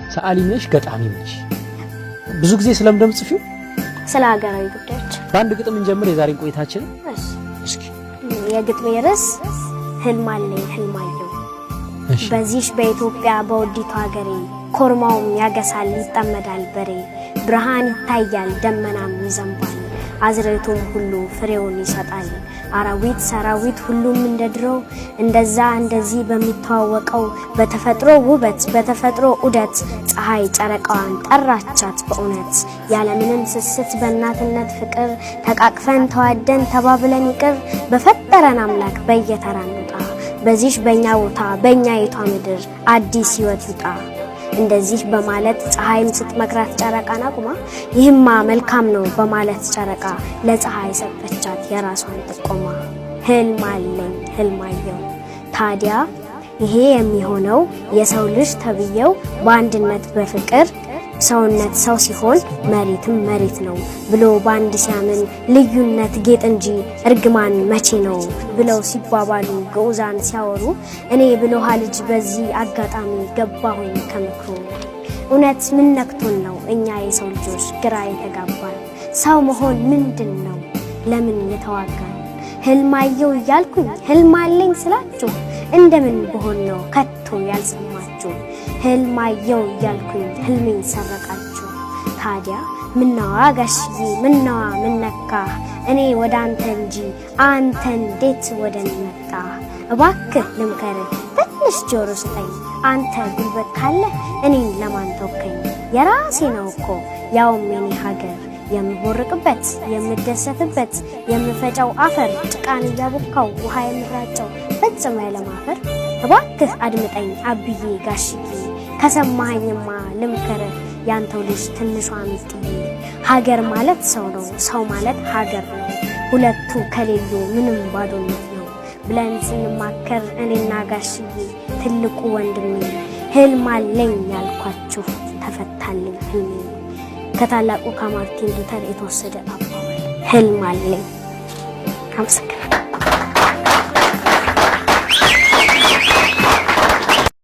ሰዓሊም ነሽ፣ ገጣሚም ነሽ። ብዙ ጊዜ ስለምንድን ነው የምትጽፊው? ስለ ሀገራዊ ጉዳዮች። በአንድ ግጥም እንጀምር የዛሬን ቆይታችንን። እሺ። እስኪ። የግጥሜ ርዕስ "ህልም አለኝ ህልም አየሁ"። በዚሽ በኢትዮጵያ በውዲቷ ሀገሬ ኮርማውም ያገሳል ይጠመዳል በሬ፣ ብርሃን ይታያል ደመናም ይዘንባል፣ አዝርዕቱም ሁሉ ፍሬውን ይሰጣል። አራዊት ሰራዊት ሁሉም እንደ ድሮ እንደዛ እንደዚህ በሚተዋወቀው በተፈጥሮ ውበት በተፈጥሮ ዑደት ፀሐይ ጨረቃዋን ጠራቻት በእውነት ያለምንም ስስት በእናትነት ፍቅር ተቃቅፈን ተዋደን ተባብለን ይቅር በፈጠረን አምላክ በየተራ እንውጣ፣ በዚሽ በእኛ ቦታ በእኛ የቷ ምድር አዲስ ሕይወት ይውጣ። እንደዚህ በማለት ፀሐይም ስትመክራት ጨረቃን አቁማ ይህማ መልካም ነው በማለት ጨረቃ ለፀሐይ ሰጠቻት የራሷን ጥቆማ። ህልም አለኝ ህልም አየሁ። ታዲያ ይሄ የሚሆነው የሰው ልጅ ተብዬው በአንድነት በፍቅር ሰውነት ሰው ሲሆን መሬትም መሬት ነው ብሎ በአንድ ሲያምን ልዩነት ጌጥ እንጂ እርግማን መቼ ነው ብለው ሲባባሉ ግዑዛን ሲያወሩ እኔ ብልኋ ልጅ በዚህ አጋጣሚ ገባሁኝ ከምክሩ። እውነት ምን ነክቶን ነው እኛ የሰው ልጆች ግራ የተጋባን? ሰው መሆን ምንድን ነው? ለምን የተዋጋን? ህልም አየሁ እያልኩኝ ህልም አለኝ ስላችሁ እንደምን ብሆን ነው ከቶ ያልሰማችሁ? ህልም አየሁ እያልኩኝ ህልሜን ሰረቃችሁ። ታዲያ ምነዋ ጋሽዬ፣ ምነዋ ምነካ እኔ ወደ አንተ እንጂ አንተ እንዴት ወደ እኔ መጣህ? እባክህ ልምከርህ፣ ትንሽ ጆሮ ስጠኝ። አንተ ጉልበት ካለ እኔን ለማን ተውከኝ? የራሴ ነው እኮ ያውም የኔ ሀገር፣ የምቦርቅበት የምደሰትበት፣ የምፈጨው አፈር፣ ጭቃን እያቦካው ውሃ የምራጨው ፈጽሞ ያለማፈር። እባክህ አድምጠኝ አብዬ ጋሽዬ፣ ከሰማኸኝማ ልምከርህ ያንተው ልጅ ትንሿ ሚጥዬ። ሀገር ማለት ሰው ነው፣ ሰው ማለት ሀገር ነው። ሁለቱ ከሌሉ ምንም ባዶነት ነው ብለን ስንማከር እኔና ጋሽዬ ትልቁ ወንድሜ ህልም አለኝ ያልኳችሁ ተፈታልኝ ህልሜ። ከታላቁ ከማርቲን ሉተር የተወሰደ አባባል ህልም አለኝ። አመሰግናለሁ።